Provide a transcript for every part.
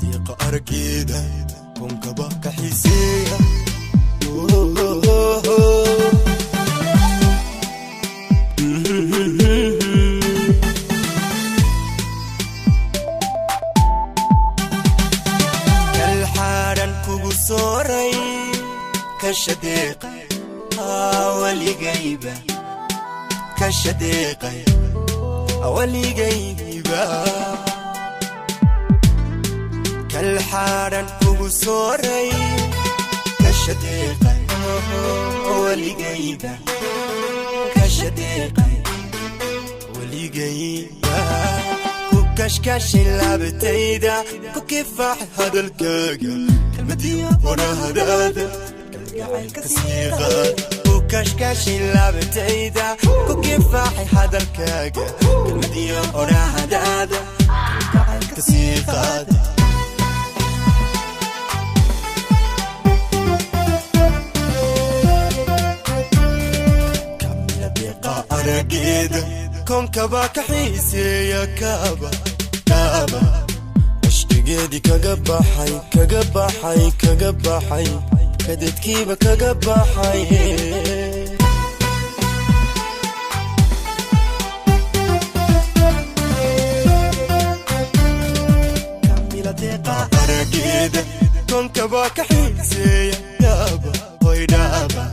Diiqa araggeeda koonkaba ka xiiseeya. Kalxaadhan kugu sooray kashadeeqay waligayba, kashadeeqay waligayba. Kalxaadhan kugu sooray kashadeeqay waligayba, kashadeeqay waligayba. Ku kashkashay laabatayda, ku kifaax hadalkaaga, kelmadiyo odhahdaada kalgacaylka sii qaad. Ku kashkashay laabatayda, ku kifaaxay hadalkaaga, kelmadiyo odhahdaada kalgacaylka sii qaad. Kamila deeqa araggeeda koonkaba ka xiiseeya, kaaba kaaba cishqigeedii kaga baxay, kaga baxay, kaga baxay, kadadkiiba kaga baxay. Kamila deeqa araggeeda koonkaba ka xiiseeya, dhaaba hoy dhaaba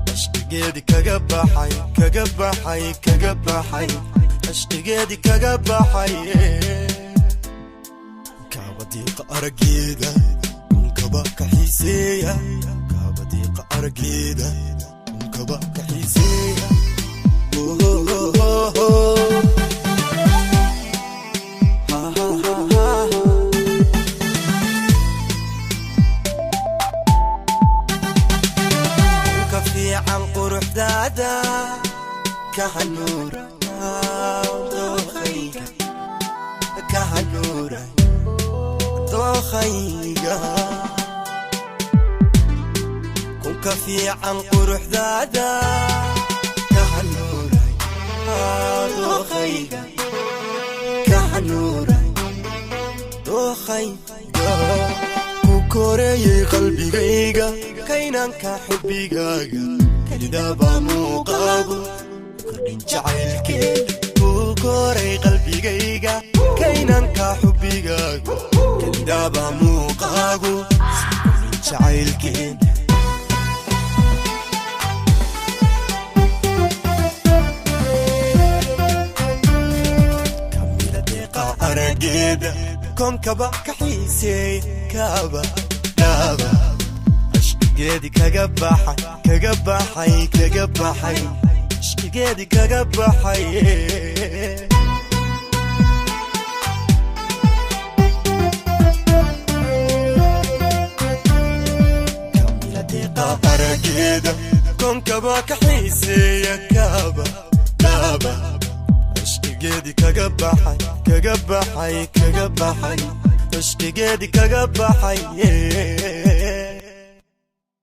cishqigeedii kaga baxay, kaga baxay, kaga baxay, cishqigeedii kaga baxay. Kaaba diiqa araggeeda koonkaba ka xiiseeya, kaaba diiqa araggeeda koonkaba ka xiiseeya. Ha, ha, ha, ha. Ka fiican quruxdaada ka hanuura dookhayga, ka hanuura dookhayga. Kunka fiican quruxdaada ka hanuuray dookhayga, ka hanuuray dookhayga. Ku koreeyey qalbigayga kaynanka xubbigaaga, kelidaba muuqaagu kordhin jacaylkeeda. Ku koray qalbigayga kaynanka xubbigaagu, kelidaba muuqaagu kordhin jacaylkeeda. Kamila deeqa araggeeda koonkaba ka xiiseey, kaaba dhaaba cishqigeedii kaga baxay, kaga baxay, kaga baxay, cishqigeedii kaga baxay. Kamila deeqa araggeeda koonkaba ka xiiseeya, kaaba dhaaba cishqigeedii kaga baxay, kaga baxay, kaga baxay, cishqigeedii kaga baxay.